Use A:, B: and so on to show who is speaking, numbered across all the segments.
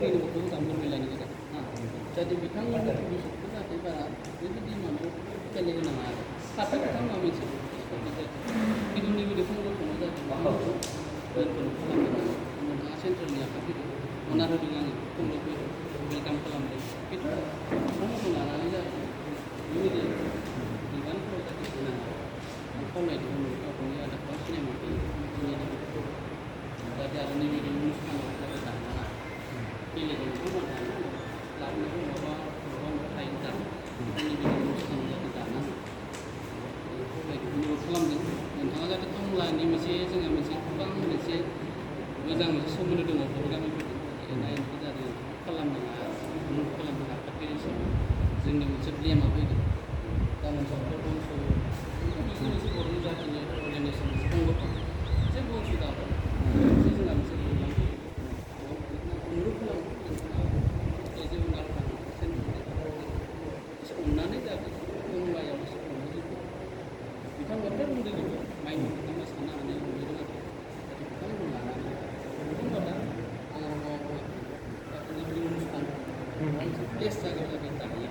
A: जोंनि न'खरखौ दामनो मिलायनो गोजा जाहाथे बिथांमोननि भबिष्यतखौ जाहाथे बारा बेबायदि माबायाव फेलें होनाङा आरो सासे बिथांमोना मोनसे खिन्थु नैबे संरक्षणआव जाहाथे दोनथ'नो खालामनो नोंथाङा सेन्ट्रेलनि आफादगिरि अनार होदों आङो कमलखौ वेलकाम खालामदों खिन्थु बिथांमोनखौ लानानै जाहाथे बेबायदि बिबानफोराव जाहाथे होनाङा आं खावलायदों गावनि आदारखौ सिनायनानै जाहाथे आरो नैबे अनुष्ठानाव जाहाथे दानाङा बेलेगाव नोंथांमोना दानो लाबोनायखौ माबा न' थायो दा नैबे अनुष्ठानाव जाहाथे दानाङा खावलायदों अनुरोध खालामदों नोंथाङा जाहाथे टंलानि मोनसे जोंहा मोनसे गोबां मोनसे मोजां मोनसे सोमोन्दो दङ बर' गामिफोरजों एना एनिखौ जाहाथे खालामनाङा मुख खालामनो हाखाखै हिसाबै जोंनि मोनसे ब्लेमा फैदों गाबोन समफोर बंस' बेखौ मोनसे बर'नि जातिनि अर्गानाइजेसन मोनसे संगठन जे बंस' दाबो मोनसे जोंहा मोनसे प्रग्राम फैयो अनुरोध खालामो नोंथाङा एज ए उनार एसे अननानै जाहाथे टंलायाव एसे अननानै बिथांमोनथ' बुंदों बेखौ माइनि बिथांमोना साननो हानाय बुंनो रोङाखै जाहाथे बिथांमोनखौ लानानै बिथांमोना जाहाथे अनुष्ठान प्लेस जायगायाव जाहाथे दायो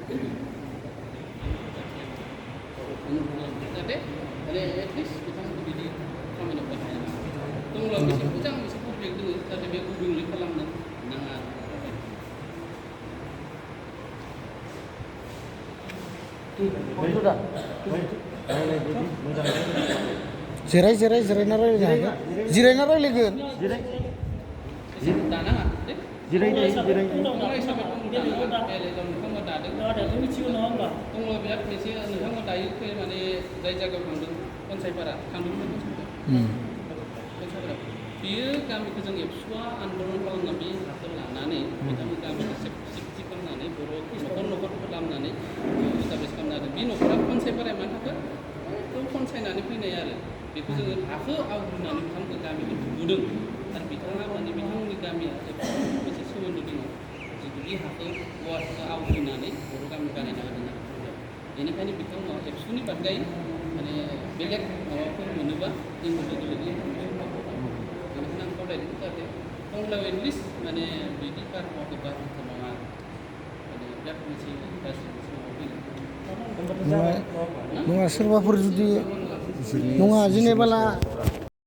A: जाहाथे माने एटलिस्ट बिथांमोनखौ बिदि खामानियाव बाहाया दंब्ला मोनसे मोजां मोनसे प्रजेक्ट दङ जाहाथे बे गुबुंले खालामनो नाङा
B: जिरायना रायलायगोन
A: दानाङा दंब्ला बिराद मोनसे नोंथांमोना दायो माने जाय जायगायाव थांदों पन्सायतपारा थांदोंमोन पन्सायतपारा बेयो गामिखौ जों एबसुआ आन्दलन खालामना बे हाखौ लानानै बिथांमोन गामिखौ सेफटि खालामनानै बर' न'खर खालामनानै इस्टाब्लिस खालामनो हादों बे न'खरा पन्सायतपाराया मा थाखो एकदम पन्सायनानै फैनाय आरो बेखौ जोङो हाखौ आवग्रिनानै बिथांमोनखौ गामिखौ नुबोदों आरो बिथाङा माने बिथांमोननि गामिया मोनसे सोमोन्दो दङ जितु बे हाखौ वार्डखौ आवग्रिनानै बर' गामि बानायना होदों आरो बेनिखायनो बिथांमोना एबसुनि बादै माने बेलेग माबाफोर मोनोबा जोंबो लोगो बेनिखायनो आं खावलायदों जाहाथे टंलायाव एटलिस्ट माने बिदि बारहावाखौ बारहावा नङा माने बिराद मोनसे गाज्रि मोनसे माबा फैगोन
B: नङा सोरबाफोर जुदि नङा जेनेबाला